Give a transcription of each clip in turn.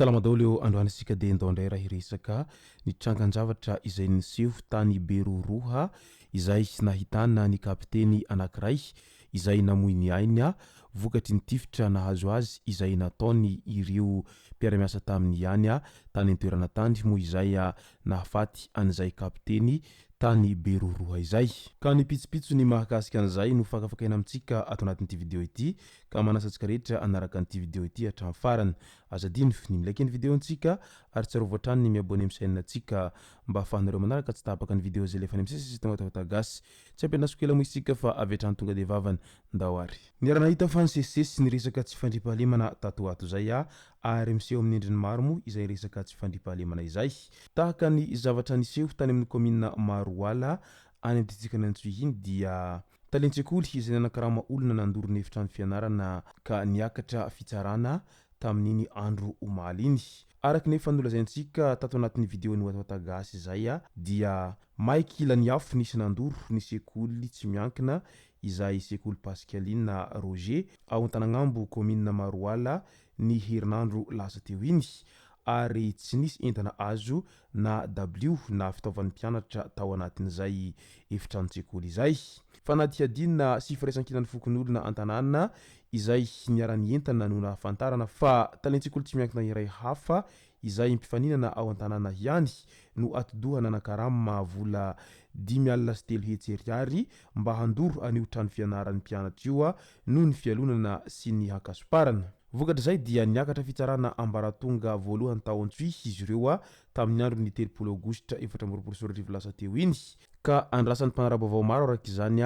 Salama daholo eo androany isika dia ndao indray raha hiresaka ny trangan-javatra izay niseho tany Beroroha izay nahitana ny kapiteny anankiray izay namoy ny ainy vokatry ny tifitra nahazo azy izay nataony ireo mpiara-miasa taminy ihany tany an-toerana tany moa izay nahafaty an'izay kapiteny tany Beroroha izay. Ka ny pitsopitsony mahakasika an'izay no fakafakaina amintsika ato anatin'ity video ity ka manasa antsika rehetra hanaraka an'ity video ity hatramin'ny farany. Aza adino ny mi-like ny video ntsika ary tsarovy hatrany ny mi-abonner amin'ny chaîne ntsika mba ahafahanareo manaraka tsy tapaka ny video izay alefanay misesy eto Watawata Gasy. Tsy ampiandrasiko ela moa isika fa avy hatrany tonga dia vavany. Ndao ary. Niara-nahita fa nisesisesy ny resaka tsy fandriampahalemana tato ho ato izay ary miseho amin'ny endriny maro moa izay resaka tsy fandriampahalemana izay. Tahaka ny zavatra niseho tany amin'ny kaominina Maroala any amin'ny distrikan'Antsohihy iny dia talen-tsekoly izay nanakarama olona nandoro ny efitrano fianarana ka niakatra fitsarana tamin'iny andro omaly iny. Araka ny efa nolazaintsika tato anatin'ny video-n'ny Watawata Gasy izay dia May kila ny afo nisy nandoro ny sekoly tsy miankina izay sekoly Pascaline Roger ao Antanagnambo kaominina Maroala ny herinandro lasa teo iny ary tsy nisy entana azo na dabilio na fitaovan'ny mpianatra tao anatin'izay efitranon-tsekoly izay. Fanadihadiana sy firaisankinan'ny fokonolona an-tanàna izay niara-nientana no nahafantarana fa talen-tsekoly tsy miankina iray hafa izay mpifaninana ao an-tanàna ihany no atidoha nanakarama vola 305 ariary mba handoro an'io trano fianaran'ny mpianatra io noho ny fialonana sy ny hankasomparana. Vokatr'izay dia niakatra fitsarana ambaratonga voalohany tao Antsohihy izy ireo tamin'ny andron'ny 30 aogositra 2024 lasa teo iny, ka andrasan'ny mpanara-baovao maro araka izany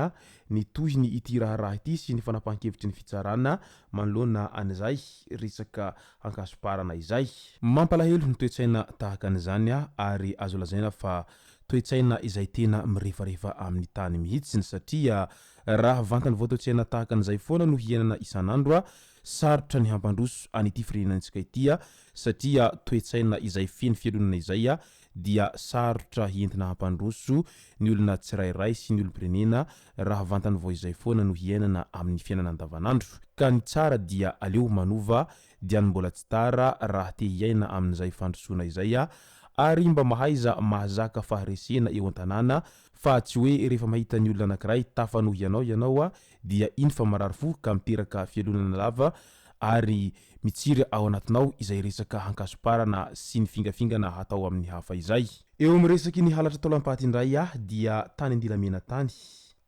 ny tohiny ity raharaha ity sy ny fanapahan-kevitry ny fitsarana manoloana an'izay resaka ankasomparana izay. Mampalahelo ny toe-tsaina tahaka an'izany ary azo lazaina fa toe-tsaina izay tena mirefarefa amin'ny tany mihitsiny satria raha vantany vao toe-tsaina tahaka an'izay foana no hiainana isan'andro, sarotra ny hampandroso an'ity firenenantsika ity satria toe-tsaina izay feno fialonana izay dia sarotra entina hampandroso ny olona tsirairay sy ny olom-pirenena raha vantany vao izay foana no hiainana amin'ny fiainana andavanandro. Ka ny tsara dia aleo manova diany mbola tsy tara raha te hiaina amin'izay fandrosoana izay ary mba mahaiza mahazaka faharesena eo an-tanàna fa tsy hoe rehefa mahita ny olona anankiray tafa noho ianao ianao dia iny fa marary fo ka miteraka fialonana lava ary mitsiry ao anatinao izay resaka hankasomparana sy ny fingafingana hatao amin'ny hafa izay. Eo amin'ny resaky ny halatra taolam-paty indray dia tany Andilamena tany,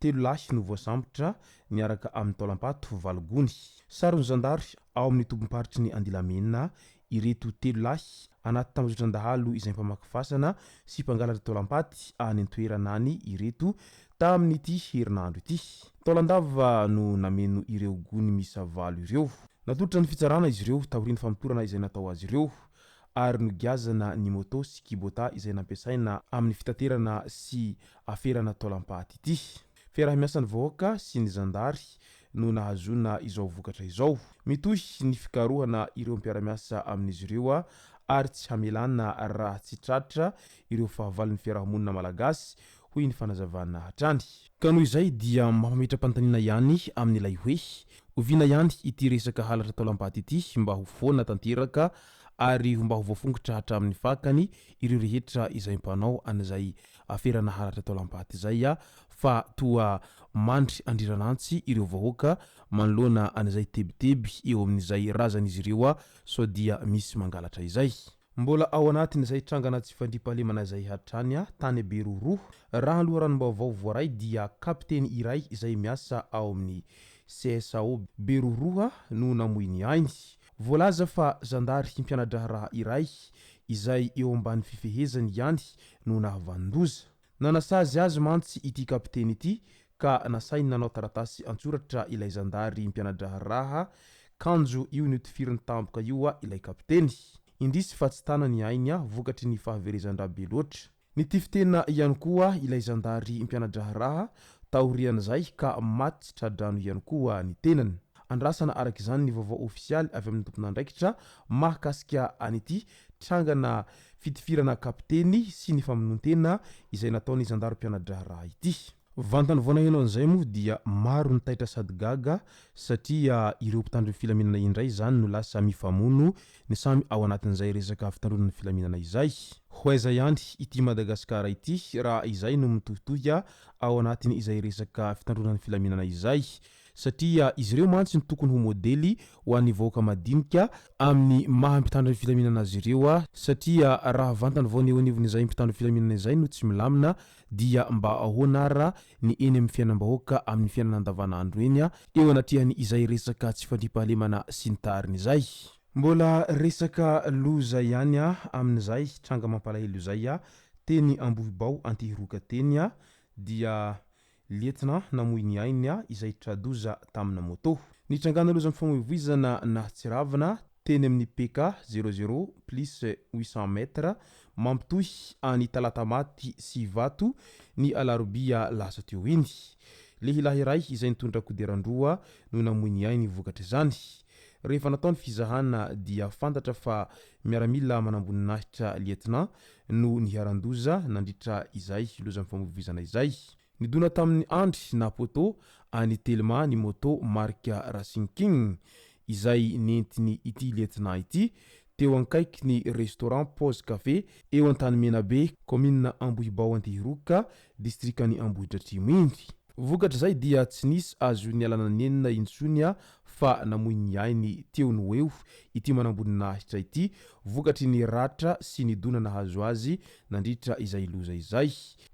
telo lahy no voasambotra niaraka amin'ny taolam-pato valo gony. Saron'ny zandary ao amin'ny tobim-paritry ny Andilamena ireto telo lahy anaty tambajotran-dahalo izay mpamaky fasana sy mpangalatra taolam-paty any an-toerana any ireto tamin'ity herinandro ity. Taolan-dava no nameno ireo gony miisa valo ireo. Natolotra ny fitsarana izy ireo taorian'ny famotorana izay natao azy ireo ary nogiazana ny moto sy kibota izay nampiasaina amin'ny fitaterana sy aferana taolam-paty ity. Fiaraha-miasan'ny vahoaka sy ny zandary no nahazoana izao vokatra izao. Mitohy ny fikarohana ireo mpiara-miasa amin'izy ireo ary tsy hamelana raha tsy tratra ireo fahavalon'ny fiarahamonina malagasy, hoy ny fanazavana hatrany. Ka noho izay dia mampametra-panontaniana ihany amin'ilay hoe, oviana ihany ity resaka halatra taolam-paty ity mba ho foana tanteraka ary mba ho voafongotra hatramin'ny fakany ireo rehetra izay mpanao an'izay aferana halatra taolam-paty izay fa toa mandry andriran'antsy ireo vahoaka manoloana an'izay tebiteby eo amin'izay razan'izy ireo sao dia misy mangalatra izay. Mbola ao anatin'izay trangana tsy fandriampahalemana izay hatrany tany Beroroha. Raha ny loharanom-baovao voaray dia kapiteny iray izay miasa ao amin'ny CSAO Beroroha no namoy ny ainy. Voalaza fa zandary mpiana-draharaha iray izay eo ambany fifehezany ihany no nahavanon-doza. Nanasazy azy mantsy ity kapiteny ity ka nasainy nanao taratasy an-tsoratra ilay zandary mpiana-draharaha, kanjo io notifiriny tampoka io ilay kapiteny. Indrisy fa tsy tana ny ainy vokatry ny fahaverezan-dra be loatra. Nitifi-tena ihany koa ilay zandary mpiana-draharaha taorian'izay ka maty tsy tra-drano ihany koa ny tenany. Andrasana araka izany ny vaovao ofisialy avy amin'ny tompon'andraikitra mahakasika an'ity trangana fitifirana kapiteny sy ny famonoan-tena izay nataon'ny zandary mpiana-draharaha ity. Vantany vao naheno an'izay moa dia maro ny taitra sady gaga satria ireo mpitandro ny filaminana indray izany no lasa mifamono ny samy ao anatin'izay resaka fitandroana ny filaminana izay. Ho aiza ihany ity Madagasikara ity raha izay no mitohitohy ao anatin'izay resaka fitandroana ny filaminana izay? Satria izy ireo mantsy no tokony ho modely ho an'ny vahoaka madinika amin'ny maha mpitandro ny filaminana azy ireo satria raha vantany vao ny eo anivon'izay mpitandro filaminana izay no tsy milamina dia mba ahoana ara ny eny amin'ny fiainam-bahoaka amin'ny fiainana andavanandro eny eo anatrehan'ny izay resaka tsy fandriampahalemana sy ny tariny izay. Mbola resaka loza ihany amin'izay tranga mampalahelo izay teny Ambohibao Antehiroka teny dia Lietnà namoy ny ainy izay tra-doza tamina moto. Nitrangana lozam-pifamoivoizana nahatsiravina teny amin'ny PK zéro zéro plus 800 mètres mampitohy an'i Talatamaty sy Ivato ny alarobia lasa teo iny. Lehilahy iray izay nitondra kodiaran-droa no namoy ny ainy vokatr'izany. Rehefa natao ny fizahana dia fantatra fa miaramila manamboninahitra lietnà no niharan-doza nandritra izay lozam-pifamoivoizana izay. Nidona tamin'ny andry na poteau any Telma ny moto marika Racing King izay nentiny ity lietnà ity teo ankaiky ny restaurant Pause Café eo Antanimenabe, kaominina Ambohibao Antehiroka, distrikan'i Ambohidratrimo iny. Vokatr'izay dia tsy nisy azo nialana nenina intsony fa namoy ny ainy teo no eo ity manamboninahitra ity vokatry ny ratra sy ny dona nahazo azy nandritra izay loza izay.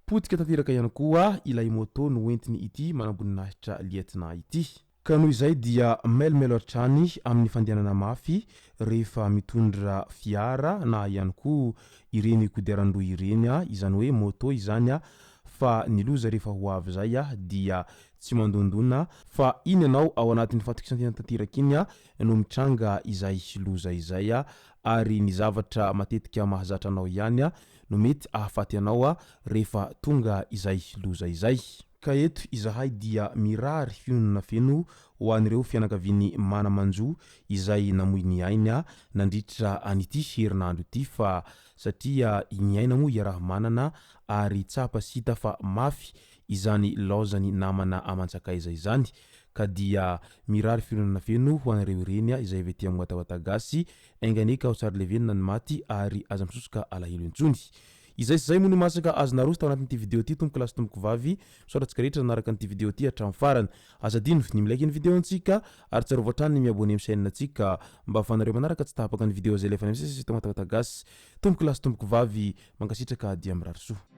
Potika tanteraka ihany koa ilay moto noentiny ity manamboninahitra lietnà ity. Ka noho izay dia mailomailo hatrany amin'ny fandehanana mafy rehefa mitondra fiara na ihany koa ireny kodiaran-droa ireny, izany hoe moto izany fa ny loza rehefa ho avy izay dia tsy mandondona fa iny ianao ao anatin'ny fahatokisan-tena tanteraka iny no mitranga izay loza izay ary ny zavatra matetika mahazatra anao ihany no mety ahafaty anao rehefa tonga izay loza izay. Ka eto izahay dia mirary fiononana feno ho an'ireo fianakavian'ny mana-manjo izay namoy ny ainy nandritra an'ity herinandro ity fa satria ny aina moa iaraha-manana ary tsapa sy hita fa mafy izany laozan'ny namana aman-tsakaiza izany ka dia mirary fiononana feno ho anareo ireny izay avy aty amin'ny Watawata Gasy, enga anie ka ho tsara levenina ny maty ary aza misosoka alahelo intsony. Izay sy izay moa no masaka azo naroso tao anatin'ity video ity tompoko lahy sy tompoko vavy, misaotra antsika rehetra nanaraka an'ity video ity hatramin'ny farany. Aza adino ny mi-like ny video antsika ary tsarovy hatrany ny mi-abonner amin'ny chaîne antsika mba ahafahanareo manaraka tsy tapaka ny video izay alefanay misesy eto Watawata Gasy. Tompoko lahy sy tompoko vavy, mankasitraka dia mirary soa.